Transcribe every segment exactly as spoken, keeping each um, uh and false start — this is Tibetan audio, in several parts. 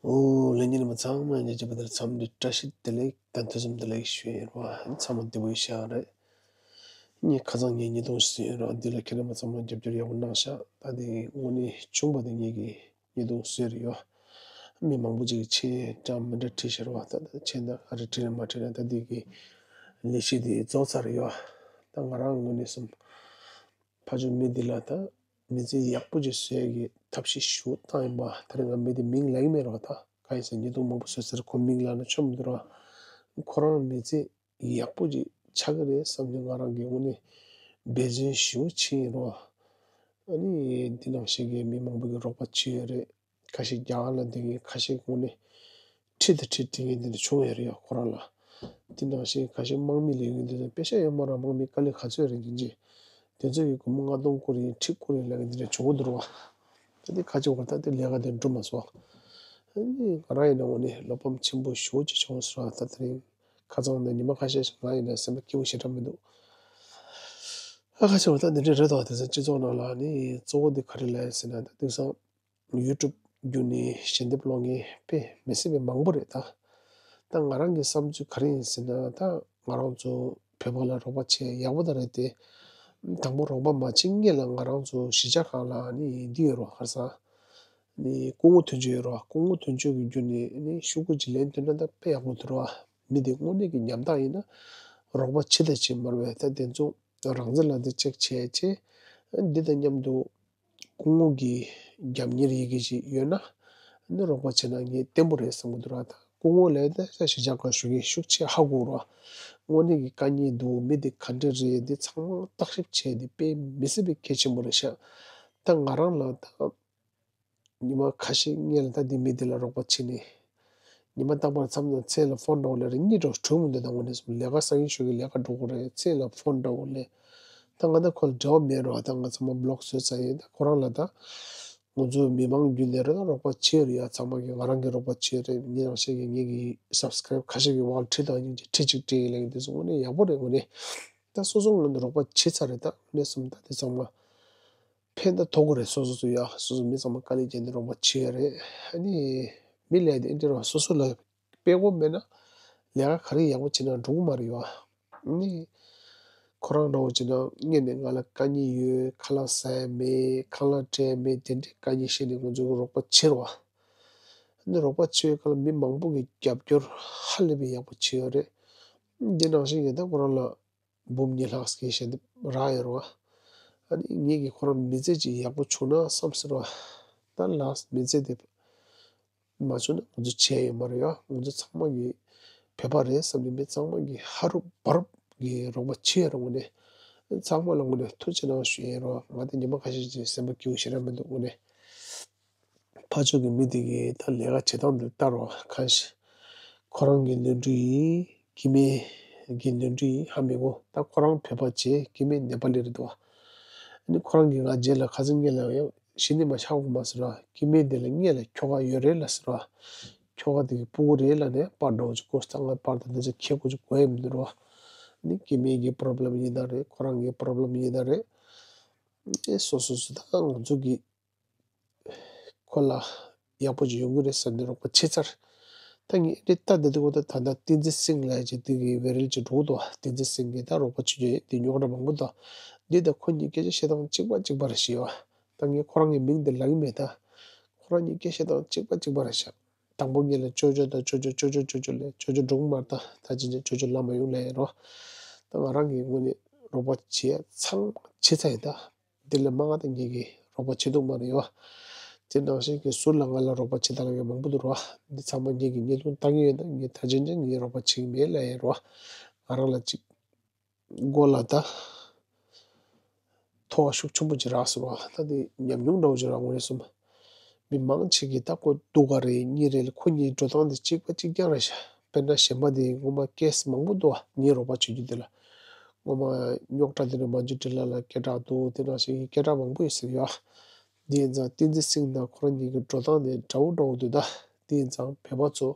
ཨོ། ལྷན་རྒྱས་རྣམ་པ་ཚང་མ་ཉེ་ཅི་པ་དེར་འཚམས་འདྲི་བཀྲ་ཤིས་བདེ་ལེགས་དང་ཐུགས་བསམ་བདེ་ལེགས་ཞུ་ཡིན་རོ། ཚང་མ་བདེ་པོ་ཡིན་ཤག་རེད། ངས་ཁ་སང་ངས་ཉིས་སྟོང་ཞིག་ཟིན་ཡོད་རོ། འདི་ལ་ཁྱེད་རྣམ་པ་ཚང་མ་རྒྱབ་སྐྱོར་ཡག་པོ་གནང་ཤག་ད་དེ་དངོས་གནས་བྱུང་བ་དེ་ངེད་ཀྱི་ཉིས་སྟོང་ཟིན་རེད་ཡོད། མི་མང་པོ་ཅིག་གིས་མཆན་འདྲ་མི་འདྲ་བྲིས་ཤག་རོ། ད་ད་མཆན་ད་ག་རེ་བྲིས་ན་མ་བྲིས་ན་ད་འདི་གི་ལས་གཞི་དེ་རྫོགས་ཚར་རེད་ཡོད། ད་ང་རང་དངོས་གནས་སོང་། ཕ་ཇོ་མི་འདི་ལ་ད་མི་ཚེ་ཡག་པོ་ཅིག་བཟོ་ཡ་གི་ཐབས་ཤེས་ཞུ་བཏང་ཡིན་པ། ད་རེས་ང་མི་འདི་མིང་ལབ་ཀྱི་མེད་རོགས། ད་གང་ཡིན་ཟེར་ཉིས་སྟོང་མང་པོ་བཟོས་ཚར། ཁོ་མིང་ལབ་ན་ཆོ་མི་འདུག་རོགས། ཁོ་རང་མི་ཚེ་ཡག་པོ་ཅིག་ཆགས་ཀྱི་རེད་བསམ་ནས་ང་རང་གི་དངོས་གནས་འབད་བརྩོན་ཞུ་ཕྱིན་ཡིན་རོགས། ཨ་ནི་འདི་ནང་བཞིན་གྱི་མི་མང་པོ་གི་རོགས་པ་བྱས་ཡོད་རེད། ཁ་ཤས་རྒྱ་གར་ལ་བསྡད་མཁན། ཁ་ཤས་དངོས་གནས་ཁྲིད་དང་ཁྲིད་དེ་མཁན་དེ་འདྲ་བྱུང་ཡོད་རེད་ཡ། ཁོ་རང་ལ་དེ་ནང་བཞིན་ཁ་ཤས་དམག་མི་ལ་ཡོད་མཁན་དེ་ཚོ་དཔེ་ཤ་ཡོད་མ་རེད། དམག་མི་དཀའ་ལས་ག་ཚོད་རེད་ཡིན་གྱི། དེ་ཚོ་གི་སྒོར་མོ་ལྔ་སྟོང་བསྐུར་ཡིན། ཁྲི་བསྐུར་ཡིན་ལབ་མཁན་དེ་འདྲ་བྱུང་གི་འདུག་རེད་བ། ད་དེ་ཁ་ཆེ་བར་ད་དེ་ལས་ཀ་དེ་འགྲུབ་མ་སོང་། ཨ་ནི་ང་རང་ཡིན་ན་དངོས་གནས་བློ་ཕམ་ཆེན་པོ་ཞེ་པོ་ཅིག་བྱུང་སོང་ར། ད་དེ་རིང་ཁ་སང་ནས་ཉི་མ་ཁ་ཤས་ཤིག་ང་ཡིན་ན་སེམས་པ་སྐྱིད་པོ་ཞེ་དྲག་མི་འདུག་ཨ་ཁ་ཆེ་བར་ད་འདི་འདྲ་རེད་དོ། དེ་ཚོ་སྤྱི་ཚོགས་ནང་ལ་ནི་གཙོ་བོ་འདི་ག་རེ་ལབ་ཡ་ཟེར་ན། ད་དེང་སང་ཡུ་ཊུབ་བརྒྱུད་ནས་ཞལ་འདེབས་སློང་མཁན་དཔེ་མི་སྲིད་པའི་མང་པོ་རེད་ད། ད་ང་རང་གི་བསམ་ཚུལ་ག་རེ་ཡིན་ཟེར་ན། ད་ང་རང་ཚོ་བོད་པ་ལ་རོགས་པ་བྱེད་ཡག་པོ་ད་རེད་དེ། དང་པོ་རོགས་པ་མ་བྱེད་སྔོན་ལ་ང་རང་ཚོ་གཞིས་ཆགས་ཁག་ལ་ནི་འདི་ཡོད་རོ། ཧར་ས་ནི་སྐུ་ངོ་དོན་གཅོད་ཡོད་རོ། སྐུ་ངོ་དོན་གཅོད་ཀྱི་བརྒྱུད་ནས་ནི་ཤོག་གུ་ཅིག་ལེན་ཐུབ་ན་ད་དཔེ་ཡག་པོ་འདུག་རོ། མི་དེ་དངོས་གནས་ཀྱི་ཉམ་ཐག་ཡིན་ན་རོགས་པ་བྱེད་ད་བྱེད་མ་རེད་པས། ད་དེ་ཚོ་རང་བཙན་ལ་འདི་ཅེག་བྱས་བྱས་འདི་དང་མཉམ་དུ་སྐུ་ངོ་གི་རྒྱབ་གཉེར་ཡི་གེ་ཞིག་ཡོད་ན་ནི་རོགས་པ་བྱེད་ན་ངས་བརྟན་པོ་རེད་བསམ་གྱི་འདུག་ར། ད་སྐུ་ངོ་ལས་ད་ཤ་གཞིས་ཆགས་ཁག་ཞུ་མཁན་ཤུགས་ཆེ་ཧ་གོ་ར། དངོས་གནས་ཀྱི་དཀའ་ངལ་འདུག་མི་འདི་ག་འདྲ་རེད། འདི་ཚང་མ་བརྟག་ཞིབ་བྱས་འདི་དཔེ་མི་སྲིད་པའི་གལ་ཆེན་པོ་རེད་ཤག་ད་ང་རང་ལ་ད་ཉི་མ་ཁ་ཤས་སྔོན་ལ་ད་འདི་མི་འདི་ལ་རོགས་པ་བྱེད་ནས། ཉི་མ་རྟག་པར་མཚམས་མཚམས་མཚན་ལ་ཕོན་འདྲ་བོ་ལས་རེ་གཉིས་འདྲ་བོ་འགྲོ་གི་མི་འདུག་ད་དངོས་གནས་སོང་ལས་ཀ་སང་ཉིན་ཞོགས་ཀྱི་ལས་ཀ་འགྲོ་དགོས་རེད། མཚན་ལ་ཕོན་འདྲ་བོ་ལས། ད་ང་ད་ཁོ་ལ་འབྲེལ་བ་མེད་རོགས། ད་ང་ཚང་མ་བློག་བཟོས་ཚར་ཡིན། ད་ཁོ་རང་ལ་ད་ང་ཚོ་མི་མང་བརྒྱུད་ནས་རེད། ད་རོགས་པ་བྱེད་རེད་ཡ། ཚང་མ་གིས་ང་རང་གི་རོགས་པ་བྱེད་རེད། ངེད་རང་ཤེས་ཀྱི་ངེད་ཀྱི་སབ་སི་ཀ་རེབ་ཁ་ཤས་ཀྱི་བག་ཁྲིད་དང་སྙིང་རྗེ་ཁྲིད་ཅིག་སྤྲད་ཡིན་ལབ་མཁན་དེ་ཚོ་དངོས་གནས་ཡག་པོ་རེད། དངོས་གནས་ད་སོ་སོ་ངོས་ནས་རོགས་པ་བྱེད་ཚར་རེད། ད་དངོས་གནས་སོང་ད་དེ་ཚང་མ་ཕན་ད་ཐོགས་ཀྱི་རེད། སོ་སོ་སོ་ཡ་སོ་སོ་མི་ཚང་མ་དཀའ་ལས་བརྒྱབ་ནས་རོགས་པ་བྱེད་ཡ་རེད། ཨ་ནི་མི་ལས་དེ་འདྲ་རོགས་སོ་སོ་ལ་དཔེ་གོ་མེད་ན་ལས་ཀ་ག་རེ་ཡག་པོ་བྱེད་ན་འགྲོ་གི་མ་རེད་ཡ། ཨ་ནི་ཁོ་རང་འདྲ་བོ་བྱེད་ན་སྔོན་ནས་ང་ལ་དཀའ་ངལ་ཡོད། ཁ་ལག་ཟ་ཡ་མེད། ཁང་གླ་སྤྲད་ཡ་མེད། དེ་འདྲའི་དཀའ་ངལ་བཤད་ནས་ང་ཚོ་གི་རོགས་པ་བྱེད་རོགས། ཨ་ནི་རོགས་པ་བྱེད་པའི་སྐབས་ལ་མི་མང་པོ་གི་རྒྱབ་སྐྱོར་ཧ་ལས་པའི་ཡག་པོ་བྱེད་ཡོད་རེད། འདི་ནང་བཞིན་གྱི་ད་ཁོ་རང་ལ་འབུམ་གཉིས་ལྷག་ཞིག་ཞལ་འདེབས་རག་ཡོད་རེད་བ། ཨ་ནི་ངེད་ཀྱིས་ཁོ་རང་མི་ཚེ་ཅིག་ཡག་པོ་བྱུང་ན་བསམ་ཟེར་བ། ད་ལགས་མི་ཚེ་དེ་མ་བྱུང་ན་ང་ཚོ་བྱས་ཡོད་མ་རེད་ཡ། ང་ཚོ་ཚང་མ་གི་བོད་པ་རེད་བསམ་ནས་མི་ཚང་མ་གི་ཧ་རུབ་བ་རུབ་གི་རོགས་པ་བྱེད་ཡོད་རེད། དངོས་གནས་ཚང་མ་ལ་དངོས་གནས་ཐུགས་རྗེ་གནང་ཞུ་ཡིན་རེད་བ། ང་དེ་ཉི་མ་ཁ་ཤས་ཅིག་སེམས་པ་སྐྱིད་པོ་ཞེ་དྲག་མི་འདུག་དངོས་གནས། ཕར་ཕྱོགས་ཀྱི་མི་དེ་གིས་ད་ལས་ཀ་བྱེད་སྟངས་འདི་ལྟར་རོ། གང་ཞིག་ཁོ་རང་གི་ནོར་འཁྲུལ་ཡིན། སྐྱེ་དམན་གྱི་ནོར་འཁྲུལ་ཡིན་ཧ་མི་གོ། ད་ཁོ་རང་བོད་པ་བྱས། སྐྱེ་དམན་ནེ་པ་ལི་རེད་འདུག་བ། ཨ་ནི་ཁོ་རང་གིས་ང་རྗེས་ལ་ཁ་སང་སྔོན་ལ་ཡང་གཞི་ནས་མ་ཆགས་གོ་མ་ཟེར་བ། སྐྱེ་དམན་དེ་ལ་སྔོན་ལ་ཁྱོ་ག་ཡོད་རེད་ལ་ཟེར་བ། ཁྱོ་ག་དེ་གི་སྤུ་གུ་རེད་ལ་ནས་པར་འདྲ་བོ་ཅིག་བཀོད་སྟངས་ལ་པར་དང་འདི་ཚོ་ཁྱེད་ཀོ་ཅིག་གོ་ཡ་མི་འདུག་རོ། ཨ་ནི་སྐྱེ་དམན་གྱི་པོ་རོབ་ལེམ་ཡིན་ན་རེད། ཁོ་རང་གི་པོ་རོབ་ལེམ་ཡིན་ན་རེད། ཨེ་སོ་སོ་སོ་ད་ང་ཚོ་གི་ཁོ་ལ་ཡག་པོ་ཅིག་ཡོང་གི་རེད་བསམ་ནས་རོགས་པ་བྱས་ཚར། ད་ངས་འདི་ལྟ་བསྡད་དུས་ད་ད་ལྟ་བསྟན་འཛིན་སིང་ལབ་ཅིག་དེ་གི་བེ་རིལ་ཅིག་འགྲོ་གི་འདུག་བསྟན་འཛིན་སིང་གིས་ད་རོགས་པ་བྱེད་རྒྱུ་ཡོད་དེ་རྙོག་དྲ་མང་པོ་འདུག་འདི་ད་ཁོ་གཉིས་སྐད་ཆ་བཤད་སྟངས་གཅིག་པ་གཅིག་པ་རེད་ཤག་ཡ། ད་ངས་ཁོ་རང་གི་མིང་དེ་ལབ་ཀྱི་མེད་ད། ཁོ་རང་གཉིས་སྐད་བཤད་སྟངས་གཅིག་པ་གཅིག་པ་རེད་ཤག་དང་པོ་ངས་ལ་ཅོ་ཅོ་དང་ཅོ་ཅོ་ཅོ་ཅོ་ཅོ་ཅོ་ལས་ཅོ་ཅོ་འགྲོ་གི་མ་རེད་ད། ད་ཅི་ཅི་ཅོ་ཅོ་ལབ་མ་ཡོང་ལབ་ཡིན་རོ། ད་ང་རང་གི་ངོས་ནས་རོགས་པ་བྱེད་ཚང་མ་བྱེད་ཚར་ཡིན་ད། འདི་ལས་མང་ང་ད་ངེད་ཀྱིས་རོགས་པ་བྱེད་ཐུབ་མ་རེད་བ། དེ་ནང་བཞིན་གྱི་ཟུར་ལ་ང་ལ་རོགས་པ་བྱེད་ད་ལ་ངས་མང་པོ་འདུག་རོ། འདི་ཚང་མ་ངེད་ཀྱིས་བརྙན་ཐུང་བཏང་གི་ཡོད་ན་ངས་ད་ཅི་ཅི་ངས་རོགས་པ་བྱེད་ཀྱི་མེད་ལབ་ཡིན་རོ། ང་རང་ལ་ཅིག་མགོ་ལ་ད་ཐོ་བ་ཤུགས་ཆེན་པོ་ཅིག་རག་སོང་བ། ད་དེ་ཉམས་མྱོང་འདྲ་བོ་ཅིག་རག་འོང་རེད་སོང་། མི་མང་ཆེ་གིས་ད་ཁོ་སྡུག་ག་རེད། གཉིས་རེད་ལ་ཁོ་གཉིས་འགྲོ་སྟངས་དེ་གཅིག་པ་གཅིག་རྐྱང་རེད་ཤག་དཔེར་ན་གཞན་པ་དེ་ངོ་མ་ཀེ་སི་མང་པོ་འདུག་བ། ངས་རོགས་པ་བྱེད་རྒྱུ་དེ་ལ་ངོ་མ་རྙོག་དྲ་དེ་འདྲ་མ་འཇུ་འདྲི་ལ་ལ་སྐད་གྲགས་འདུག་དེ་ནང་བཞིན་གྱི་སྐད་གྲགས་མང་པོ་ཡོད་ཟེར་ཡོད། དེ་ཡིན་ཙང་བསྟན་འཛིན་སིང་དང་ཁོ་རང་གཉིས་ཀྱི་འགྲོ་སྟངས་དེ་འདྲ་བོ་འདྲ་བོ་འདུག་ད་དེ་ཡིན་ཙང་བོད་པ་ཚོ་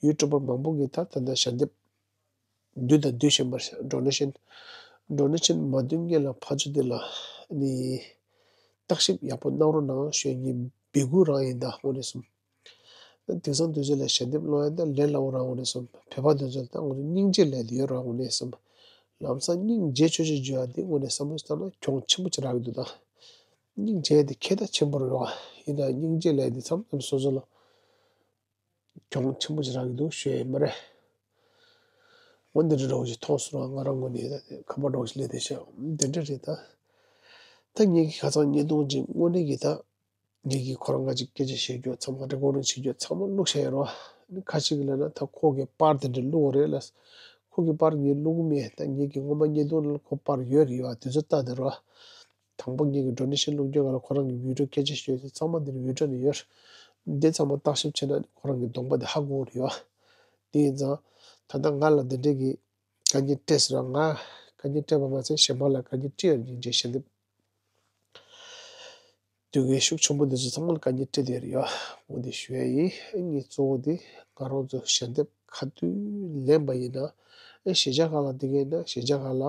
ཡུ་ཊུབ་པར་མང་པོ་གིས་ད་ད་ལྟ་ཞལ་འདེབས་བསྡུས་དང་བསྡུས་བཞིན་པར་ཌོ་ནེ་ཤན། ཌོ་ནེ་ཤན་མ་བསྡུ་སྔོན་ལ་ཕར་ཚུར་དེ་ལ་ནི་བརྟག་ཞིབ་ཡག་པོ་གནང་རོགས་གནང་ཞུ་ཡ་ངའི་འབོད་སྐུལ་རང་ཡིན། ད་དངོས་གནས་སོང་ དེང་སང་དུས་ཚོད་ལ་ཞལ་འདེབས་སློང་ཡ་ད་ལས་སླ་བོ་རང་ངོ་ནས་སོང་། བོད་པ་དེ་ཚོ་ད་ངོ་ནས་སྙིང་རྗེ་ལས་དེ་ཡོད་རང་ངོ་ནས་སོང་། ལམ་སང་སྙིང་རྗེ་ཆོས་ཆོས་བརྗོད་ཡ་དེ་ངོ་ནས་བསམ་བློ་བཏང་ན་གྱོང་ཆེན་པོ་ཅིག་རག་གི་འདུག་ད། སྙིང་རྗེ་དེ་ཁེ་ད་ཆེན་པོ་རེད་བ། ཡིན་ན་སྙིང་རྗེ་ལས་དེ་མཚམས་མཚམས་སོ་སོ་ལ་གྱོང་ཆེན་པོ་ཞིག་རག་གི་འདུག་ཞུ་ཡ་ཡིན་པ་རེད། འོ་འདི་འདྲ་འདྲ་བོ་ཞིག་མཐོང་སོང་ར། ང་རང་ངོས་ནས་ད་ཁ་པར་འདྲ་བོ་ཞིག་སླེབས་བསྡད་ཤག་འདི་འདྲ་རེད་ད། ད་ངེད་ཀྱི་ཁ་སང་བརྙན་ཐུང་ཅིག་དངོས་གནས་ཀྱི་ད་ངེད་ཀྱི་ཁོ་རང་ང་ཅིག་སྐད་ཆ་བཤད་རྒྱུ་ཚང་མ་རེ་ཀོར་ཌིང་བྱེད་རྒྱུ་ཚང་མ་བླུགས་བཞག་ཡོད་ར། ཁ་ཅིག་གིས་ལབ་ན་ད་ཁོ་གི་པར་དེ་འདྲ་བླུགས་པ་རེད་ལ། ཁོ་གི་པར་ངས་བླུགས་མེད། ད་ངེད་ཀྱི་སྔོན་མ་བརྙན་ཐུང་ནང་ལ་ཁོ་པར་ཡོད་རེད་བ། དུས་ཚོད་ལྟ་དེ་ར། དང་པོ་ངེད་ཀྱི་ཌོ་ནེ་ཤན་བླུགས་རྒྱུ་སྒང་ལ་ཁོ་རང་གི་བི་ཌིའོ་སྐད་ཆ་བཤད་ཡོད་དེ་ཚང་མ་འདིར་བི་ཌིའོ་ནང་ཡོད། འདི་ཚང་མ་བརྟག་ཞིབ་བྱས་ན་ཁོ་རང་གི་གདོང་པ་དེ་ཧ་གོ་གི་རེད་བ། དེ་ཡིན་ཙང་ད་ལྟ་ང་ལ་འདི་འདྲའི་གི་དཀའ་ངལ་འཕྲད་ཟེར་བ། ང་དཀའ་ངལ་འཕྲད་པ་མ་ཚད་གཞན་པ་ལ་དཀའ་ངལ་འཕྲད་ཡོད་རེད། ངས་ཞལ་འདེབས་སྡུད་མཁན་ཤུགས་ཆེན་པོ་འདི་ཚོ་ཚང་མ་ལ་དཀའ་ངལ་འཕྲད་བསྡད་ཡོད་རེད་ཡ། འོ་འདི་ཞུ་ཡ་ཡིན། ངས་གཙོ་བོ་འདི་ང་རང་ཚོ་ཞལ་འདེབས་ག་དུས་ལེན་པ་ཡིན་ན་གཞིས་ཆགས་ཁག་ལ། འདི་གས་ན་གཞིས་ཆགས་ཁག་ལ་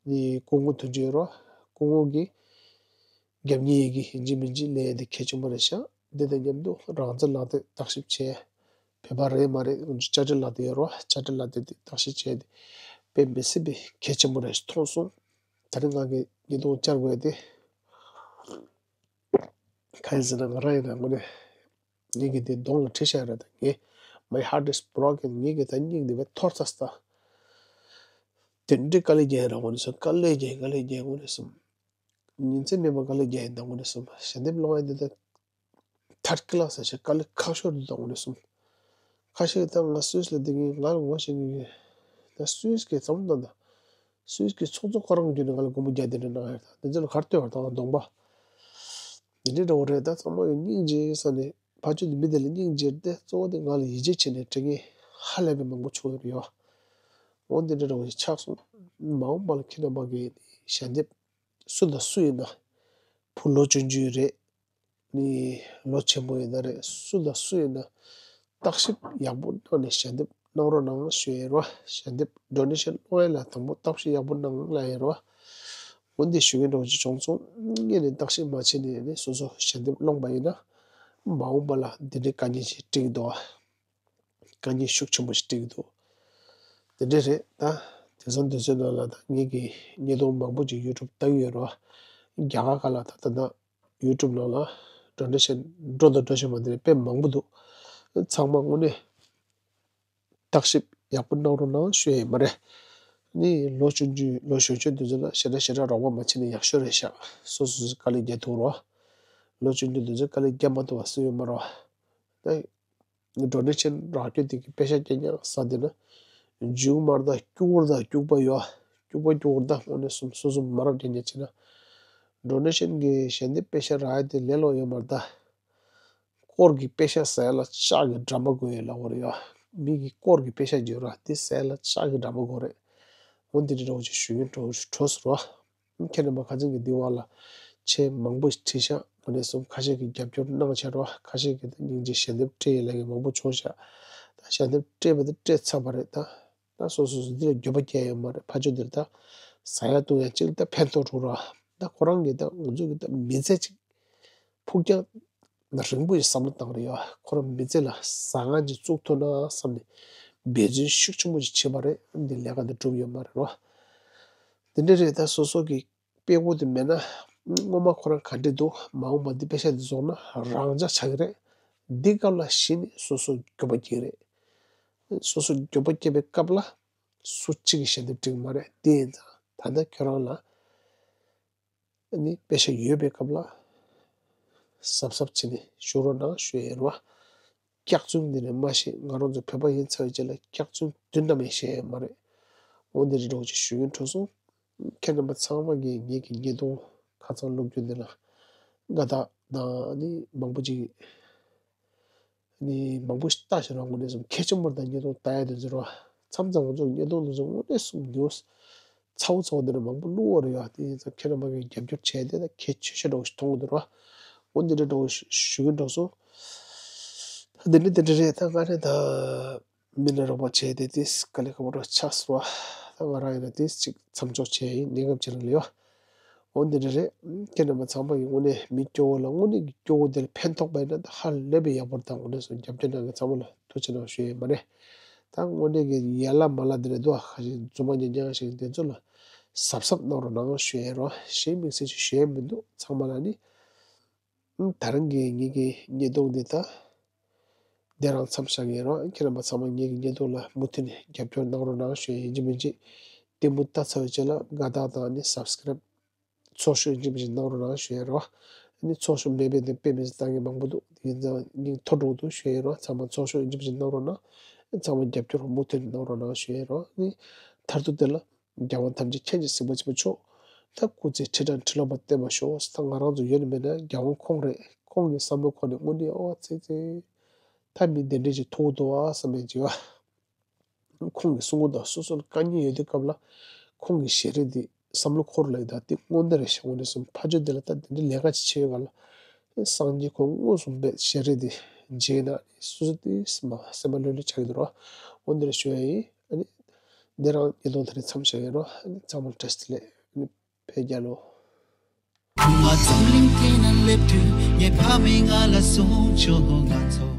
ནི་སྐུ་ངོ་དོན་གཅོད་རོ། སྐུ་ངོ་གིས་རྒྱབ་གཉེར་ཡི་གེ་ཡིན་གཅིག་མིན་གཅིག་ལེན་ཡ་དེ་གལ་ཆེན་པོ་རེད་ཤག་འདི་དང་མཉམ་དུ་རང་བཙན་ལག་དེབ་བརྟག་ཞིབ་བྱས། བོད་པ་རེད་མ་རེད་དཔྱ་ཁྲལ་ལག་དེབ་ཡོད་རོ། དཔྱ་ཁྲལ་ལག་དེབ་དེ་བརྟག་ཞིབ་བྱས་ཏེ་དཔེ་མི་སྲིད་པའི་གལ་ཆེན་པོ་རེད་མཐོང་སོང་། ད་རིང་ང་གི་བརྙན་ཐུང་བསྐྱར་དགོས་ཏེ། གང་ཡིན་ཟེར་ན་ང་རང་ཡིན་ན་དངོས་གནས་ངེད་ཀྱི་དེ་གདོང་ལ་བྲིས་བཞག་རེད། ད་ངས་my heart is broken. ངེད་ཀྱི་ད་སྙིང་འདི་བས་འཐོར་ཚར་སོང་། དེ་འདྲའི་དཀའ་ལས་རྒྱག་ར་དངོས་གནས་སོང་། དཀའ་ལས་རྒྱག་དཀའ་ལས་རྒྱག་དངོས་གནས་སོང་། ཉིན་མཚན་མེད་པར་དཀའ་ལས་རྒྱག་ཡིན་ད་དངོས་གནས་སོང་། ཞལ་འདེབས་སློང་ཡ་འདི་ད་ཐར་ཀི་ལ་ས་ཆ་དཀའ་ལས་ཁག་ཤོས་འདི་ད་དངོས་གནས་སོང་། ཁ་ཤས་ད་ང་སུད་སི་ལ་བསྡད་མཁན་ང་ལ་ངོ་ཤེས་མཁན་ཡོད། ད་སུད་སི་གི་བསམ་བློ་བཏང་ད། སུད་སི་གི་ཚོགས་གཙོ་ཁོ་རང་གི་བརྒྱུད་ནས་ང་ལ་སྒོར་མོ་བརྒྱ་དེ་འདྲ་གནང་ཡོད། ད་འདི་ཚོ་ལ་ག་རེ་ལྟོས་པར་ད་ང་གདོང་པ། འདི་འདྲའི་འདྲ་བོ་རེད། ད་ཚང་མ་གི་སྙིང་རྗེ་ས་ནས་ཕར་ཕྱོགས་དེ་མི་དེ་ལ་སྙིང་རྗེ་སྟེ་གཙོ་བོ་དེ་ང་ལ་ཡིད་ཆེས་བྱས་ནས་དྲི་མཁན་ཧ་ལས་པའི་མང་པོ་བྱུང་ཡོད་རེད་ཡ། འོ་འདི་འདྲའི་འདྲ་བོ་ཞིག་ཆགས་སོང་། མ་འོངས་པ་ལ་ཁྱེད་རྣམ་པ་གི་ཞལ་འདེབས་སུ་དང་སུ་ཡིན་ན། བུ་ལོ་ཆུང་ཆུང་རེད། ནི་ལོ་ཆེན་པོ་ཡིན་ན་རེད། སུ་དང་སུ་ཡིན་ན་བརྟག་ཞིབ་ཡག་པོ་གནང་ནས་ཞལ་འདེབས་གནང་རོགས་གནང་ཞུ་ཡ་ཡིན་རོ། ཞལ་འདེབས་ཌོ་ནེ་ཤན་སློང་ཡ་ལ་དང་པོ་བརྟག་ཞིབ་ཡག་པོ་གནང་ལབ་ཡ་ཡིན་རོ། འོ་འདི་ཞུ་མཁན་འདྲ་བོ་ཅིག་བྱུང་སོང་། ངས་ནི་བརྟག་ཞིབ་མ་བྱས་ནས་ནི་སོ་སོ་ཞལ་འདེབས་སློང་པ་ཡིན་ན་མ་འོངས་པ་ལ་འདི་འདྲའི་དཀའ་ངལ་ཞིག་འཕྲད་ཀྱི་འདུག་ཨ། དཀའ་ངལ་ཤུགས་ཆེན་པོ་ཞིག་འཕྲད་ཀྱི་འདུག་དེ་འདྲ་རེད་ད། དེང་སང་དུས་ཚོད་ནང་ལ་ད་ངེད་ཀྱི་བརྙན་ཐུང་མང་པོ་ཅིག་ཡུ་ཊུབ་ལྟ་གི་ཡོད་རེད་བ། རྒྱ་གར་ཁག་ལ་ད་ད་ད་ཡུ་ཊུབ་ནང་ལ་ཌོ་ནེ་ཤན་འགྲོ་དང་འགྲོ་བཞིན་པ་འདི་དཔེ་མང་པོ་འདུག་ཚང་མ་དངོས་གནས་བརྟག་ཞིབ་ཡག་པོ་གནང་རོགས་གནང་ཞུ་ཡ་ཡིན་པ་རེད། ནི་ལོ་ཆུང་ཆུང་ལོ་གཞོན་གཞོན་དེ་ཚོ་ལ་ཞེ་དྲག་ཞེ་དྲག་རོགས་པ་མ་བྱས་ན་ཡག་ཤོས་རེད་ཤག་སོ་སོ་སོ་དཀའ་ལས་རྒྱག་ཐུབ་རོགས། ལོ་ཆུང་ཆུང་དེ་ཚོ་དཀའ་ལས་རྒྱག་མ་ཐུབ་པ་སུ་ཡོད་མ་རེད་བ། ད་ཌོ་ནེ་ཤན་རག་རྒྱུ་དེ་གི་པེ་ཤ་རྒྱག་ཉག་ས་དེ་ན་མཇུག་མར་ད་སྐྱུག་པར་ད་སྐྱུག་པ་ཡོད། སྐྱུག་པ་སྐྱུག་པར་ད་དངོས་གནས་སོ་སོ་མ་རབས་རྒྱག་ཉག་བྱས་ན། ཌོ་ནེ་ཤན་གི་ཞལ་འདེབས་པེ་ཤ་རག་ཡ་དེ་ལས་སླ་པོ་ཡོད་མ་རེད་ད། དཀོར་གྱི་པེ་ཤ་ཟ་ཡ་ལ་ལྕགས་ཀྱི་འགྲམ་པ་དགོས་ཡོད་ལབ་པ་རེད་ཡ། མི་གི་དཀོར་གྱི་པེ་ཤ་བརྗོད་ར་དེ་ཟ་ཡ་ལ་ལྕགས་ཀྱི་འགྲམ་པ་དགོས་རེད། འོ་འདི་འདྲ་འདྲ་བོ་ཅིག་ཞུ་ཡིན་འགྲོ་འགྲོ་ཟེར་བ། ཁྱེད་རྣམ་པ་ཁ་ཚིག་གི་འདི་བ་ལ་ཆེས་མང་པོ་ཞིག་བྲིས་ཤག་དངོས་གནས་སོང་། ཁ་ཤས་ཀྱིས་རྒྱབ་སྐྱོར་གནང་བྱས་རོགས། ཁ་ཤས་ཀྱིས་ད་སྙིང་རྗེ་ཞལ་འདེབས་སྤྲད་ཡིན་ལབ་མཁན་མང་པོ་བྱུང་ཤག་ད་ཞལ་འདེབས་སྤྲད་པ་དེ་སྤྲད་ཚར་བ་རེད་ད། ད་སོ་སོ་སོ་འདི་ལ་འགྱོད་པ་སྐྱེ་ཡོད་མ་རེད། ཕར་ཕྱོགས་འདིར་ད་ཟ་ཡ་བཏུང་ཡ་གཅིག་ལ་ད་ཕན་ཐོགས་འགྲོ་ར། ད་ཁོ་རང་གིས་ད་ང་ཚོ་གི་ད་མི་ཚེ་གཅིག་ཕུགས་རྒྱང་རིང་པོ་ཞིག་བསམ་བློ་བཏང་རེད་ཡ། ཁོ་རང་མི་ཚེ་ལ་ཟ་ཁང་ཅིག་བཙུགས་ཐུབ་ན་བསམ་ནས་འབད་བརྩོན་ཤུགས་ཆེན་པོ་ཞིག་བྱས་པ་རེད། འདི་ལས་ཀ་འདི་འགྲུབ་ཡོད་མ་རེད་རོ། དེ་འདྲ་རེད། ད་སོ་སོ་གི་དཔེ་བོ་དེ་མེད་ན་སྔོན་མ་ཁོ་རང་ག་འདྲ་འདུག་མ་འོངས་པ་འདི་པེ་ཤ་འདི་བཟོ་ན་རང་འཇགས་ཆགས་ཀྱི་རེད། འདི་སྐབས་ལ་གཞི་ནས་སོ་སོ་འགྱོད་པ་སྐྱེ་གི་རེད། སོ་སོ་འགྱོད་པ་སྐྱེ་བའི་སྐབས་ལ་སུ་གཅིག་གིས་ཞལ་འདེབས་སྤྲད་ཀྱི་མ་རེད། དེ་ཡིན་ཙང་ད་ལྟ་ཁྱོད་རང་ལ་ནི་པེ་ཤ་ཡོད་པའི་སྐབས་ལ་གཟབ་གཟབ་བྱས་ནས་ཞུ་རོགས་གནང་ཞུ་ཡ་ཡིན་རོ། སྐྱག་རྫུན་འདི་ནས་མ་བཤད། ང་རང་ཚོ་བོད་པ་ཡིན་ཚར་བའི་རྗེས་ལ་སྐྱག་རྫུན་དུས་ནམ་ཡང་བཤད་ཡ་མ་རེད། འོ་འདི་རེད་འགྲོ་ཅིག་ཞུ་ཡིན་འགྲོ་སོང་། ཁྱེད་རྣམ་པ་ཚང་མ་གིས་ངེད་ཀྱི་བརྙན་ཐུང་ཁ་སང་བླུགས་རྒྱུ་འདི་ལ་དགའ་རྟགས་དང་ནི་མང་པོ་ཅིག་ནི་མང་པོ་ཞིག་ལྟ་ཞིག་རང་ངོ་ནས་སོང་། གལ་ཆེན་པོར་ད་བརྙན་ཐུང་ལྟ་ཡ་དེ་ཚོ་རོ། མཚམས་མཚམས་ང་ཚོ་བརྙན་ཐུང་དེ་ཚོ་དངོས་གནས་སོང་ཉོ། ཚ་བོ་ཚ་བོ་འདི་འདྲ་མང་པོ་བླུགས་པ་རེད་ཡ། དེ་ཡིན་ཙང་ཁྱེད་རྣམ་པ་གིས་རྒྱབ་སྐྱོར་བྱས་ཏེ་ད་གལ་ཆེ་ཤོས་འདྲ་བོ་ཞིག་མཐོང་གི་འདུག་ར། འོ་འདི་འདྲ་འདྲ་བོ་ཞིག་ཞུ་གི་འགྲོ་སོང་། ད་འདི་འདྲ་འདི་འདྲ་རེད། ད་ང་ནི་ད་མི་ལ་རོགས་པ་བྱས་ཏེ་དེ་དཀའ་ལས་ཁག་པོ་འདྲ་ཆགས་སོང་བ། ད་ང་རང་ཡིན་ན་དེ་ཅིག་མཚམས་འཇོག་བྱས་ཡིན། གནས་སྐབས་ཅིག་ལ་ལས་ཡོད། འོ་འདི་འདྲ་རེད། ཁྱེད་རྣམ་པ་ཚང་མ་ཡིས་དངོས་གནས་མི་སྐྱོ་བོ་ལ་དངོས་གནས་ཀྱི་སྐྱོ་བོ་དེ་ལ་ཕན་ཐོགས་པ་ཡིན་ན། ད་ཧ་ལས་པའི་ཡག་པོ་རེད། ད་དངོས་གནས་སུ་རྒྱབ་སྐྱོར་གནང་མཁན་ཚང་མ་ལ་ཐུགས་རྗེ་གནང་ཞུ་ཡས་མ་རེད། ད་དངོས་གནས་ཀྱི་ཡ་ལ་མ་ལ་འདི་རེད་འདུག་ཨ། ཁ་ཤས་རྫུན་མ་ཉན་མཁན་ཞིག་དེ་ཚོ་ལ་གཟབ་གཟབ་གནང་རོགས་གནང་ཞུ་ཡས་རོ། གཞན་དམིགས་བསལ་ཅིག་ཞུ་ཡས་མི་འདུག་ཚང་མ་ལ་ནི། ད་རང་གི་ངེད་ཀྱི་བརྙན་ཐུང་འདི་ད་འདི་རང་མཚམས་བཞག་གི་ཡིན་རོ། ཁྱེད་རྣམ་པ་ཚང་མ་ངེད་ཀྱི་བརྙན་ཐུང་ལ་མུ་མཐུད་ནས་རྒྱབ་སྐྱོར་གནང་རོགས་གནང་ཞུ་ཡས། ཡིན་གཅིག་མིན་གཅིག་ལྟད་མོ་ལྟ་ཚར་བའི་རྗེས་ལ་དགའ་རྟགས་དང་ནི་སབ་སི་ཀེ་རེབ་ཚོགས་ཞུགས་ཡིན་གཅིག་མིན་གཅིག་གནང་རོགས་གནང་ཞུ་ཡས་རོ། ཨ་ནི་ཚོགས་ཞུགས་མེད་པའི་དེ་དཔེ་མི་སྲིད་བཏང་མཁན་མང་པོ་འདུག་དེ་ཡིན་ཙང་སྙིང་མཐོ་དྲགས་འདུག་ཞུ་ཡས་རོ། ཚང་མ་ཚོགས་ཞུགས་ཡིན་གཅིག་མིན་གཅིག་གནང་རོགས་གནང་། ཚང་མ་རྒྱབ་སྐྱོར་མུ་མཐུད་ནས་གནང་རོགས་གནང་ཞུ་ཡས་རོ། ཨ་ནི་མཐར་ཐུག་དེ་ལ། རྒྱལ་དབང་ཐམས་ཅད་མཁྱེན་ཅིང་གཟིགས་པ་ཆེན་པོ་མཆོག་ད་སྐུ་ཚེ་ཁྲི་ཕྲག་ཁྲི་ལོ་བར་བརྟན་པར་ཤོག་ད་ང་རང་ཚོ་ཡོད་ནི་མེད་ན་རྒྱལ་དབང་ཁོང་རེད། ཁོང་གི་བསམ་བློ་ཁོ་ནས་དངོས་གནས་ཨོ་ཙི་ཙི། ད་མི་དེ་འདྲས་ཅིག་ཐུག་འདུག་ཨ་བསམ་པའི་བྱ་བ། ཁོང་གིས་གསུང་གི་འདུག་སོ་སོ་ལ་དཀའ་ངལ་ཡོད་དུས་སྐབས་ལ་ཁོང་གི་ཞལ་རས་འདི་བསམ་བློ་འཁོར་ལ་ཡོད། ད་འདི་དངོས་འདི་རེད་ཤག་དངོས་གནས་སོང་ཕ་ཆོས་འདི་ལ་ད་འདི་འདྲས་ལས་ཀ་ཅིག་བྱེད་ཡོད་ག་ལ། སངས་རྒྱས་ཁོང་དངོས་སུ་འབད་ཞལ་རས་འདི་མཇལ་ན་སོ་སོ་དེ་སེམས་པ་སེམས་པ་ལྷོད་ལྷོད་ཆགས་ཀྱི་འདུག་ར། འོ་འདི་རེད་ཞུ་ཡ་ཡིན། ཨ་ནི་འདི་རང་ཉིས་སྟོང་དེ་རིང་མཚམས་བཞག་ཡོད་རོ། ཨ་ནི་ཚང་མ་བཀྲ་ཤིས་བདེ་ལེགས། ཨ་ནི་བོད་རྒྱལ་ལོ། ཁུ་མ་རྫོང་གླིང་དེ་ན་སླེབས་དུས་ངའི་ཕ་མས་ང་ལ་གསུངས་བྱུང་། ང་ཚོ་